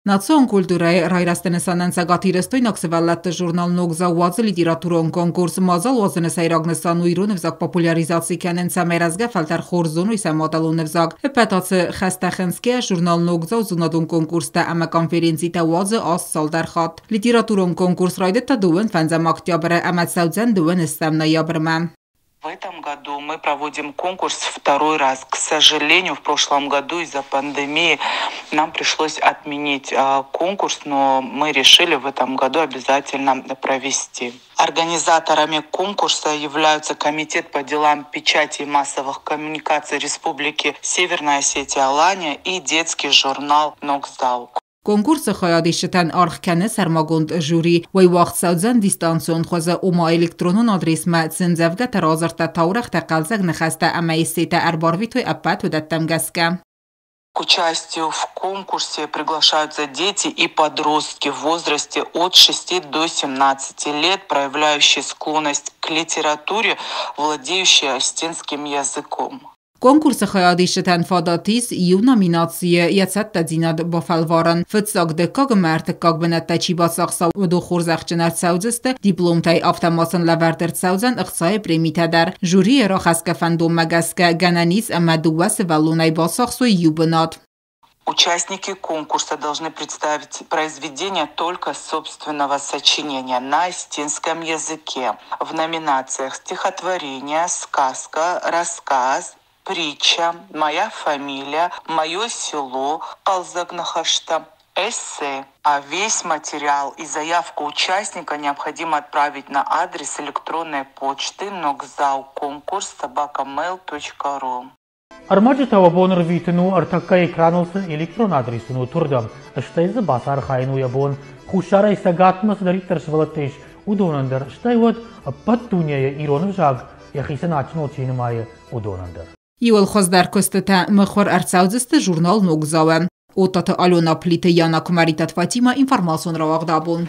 Национ культурӕйы райрӕзты нысанӕн цӕгатирыстойнаг сывӕллӕтты журнал «Ногдзау» уадзы литературон конкурс. Мадзал уадзыны сӕйраг нысан у ирон ӕвзаг популяризаци кӕнын, цӕмӕй рӕзгӕ фӕлтӕр хорз зоной сӕ мадӕлон ӕвзаг. Ӕппӕт ацы хӕстӕ хынцгӕйӕ журнал «Ногдзау» зонадон конкурстӕ ӕмӕ конференцитӕ уадзы аз цалдӕр хатт. Литературон конкурс райдыдта дыууын фӕндзӕм октябры ӕмӕ цӕудзӕн дыууын ӕстӕм ноябрмӕ. В этом году мы проводим конкурс второй раз. К сожалению, в прошлом году из-за пандемии нам пришлось отменить конкурс, но мы решили в этом году обязательно провести. Организаторами конкурса являются Комитет по делам печати и массовых коммуникаций Республики Северная Осетия Алания и детский журнал «Ногдзау». Конкурсы хайадисджытӕн аргъ кӕны сӕрмагонд жюри. Уый уагъд цӕудзӕн дистанцион хуызы, ома электронон адресмӕ цы ӕмдзӕвгӕтӕ, радзырдтӕ, таурӕгътӕ, хъӕлдзӕг ныхӕстӕ ӕмӕ эссетӕ ӕрбарвитой, ӕппӕт уыдӕттӕм гӕсгӕ. К участию в конкурсе приглашаются дети и подростки в возрасте от 6 до 17 лет, проявляющие склонность к литературе, владеющие осетинским языком. Конкурсы хайадисджытӕн фадат ис иу номинацийы йӕ цӕттӕдзинад бафӕлварын. Фыццаг, дыккаг ӕмӕ ӕртыккаг бынӕттӕ чи бацахса, уыдон хорзӕхджын ӕрцӕудзысты дипломтӕй, афтӕ ма сын лӕвӕрд ӕрцӕудзӕн ӕхцайы премитӕ дӕр. Жюрийы рахӕсгӕ фӕндонмӕ гӕсгӕ гӕнӕн ис ӕмӕ дыууӕ сывӕллонӕй бацахсой иу бынат. Участники конкурса должны представить произведение только собственного сочинения на осетинском языке в номинациях «Стихотворение», «Сказка», «Рассказ», «Притча», «Моя фамилия», «Мое село», «Хъӕлдзӕг ныхӕстӕ», «Эссе». А весь материал и заявку участника необходимо отправить на адрес электронной почты nogzaukonkurs@mail.ru. Ӕрмӕджытӕ уӕ бон ӕрвитын у ӕртӕккӕ экраныл цы электрон адрес уынут, уырдӕм, стӕй дзы бацархайын у йӕ бон, Хуссарӕй Цӕгатмӕ цыдӕриддӕр сывӕллӕттӕ ис, уыдонӕн дӕр, стӕй уӕд ӕппӕт дунейы ирон ӕвзаг йӕхицӕн адджыныл чи нымайы, уыдонӕн дӕр. Иуыл хуыздӕр куыстытӕ мыхуыр ӕрцӕудзысты журнал «Ногдзау-ы». Оттаты Алена, Плиты Яна, Куымӕридтаты Фатимӕ, информацион рауагъд «Абон».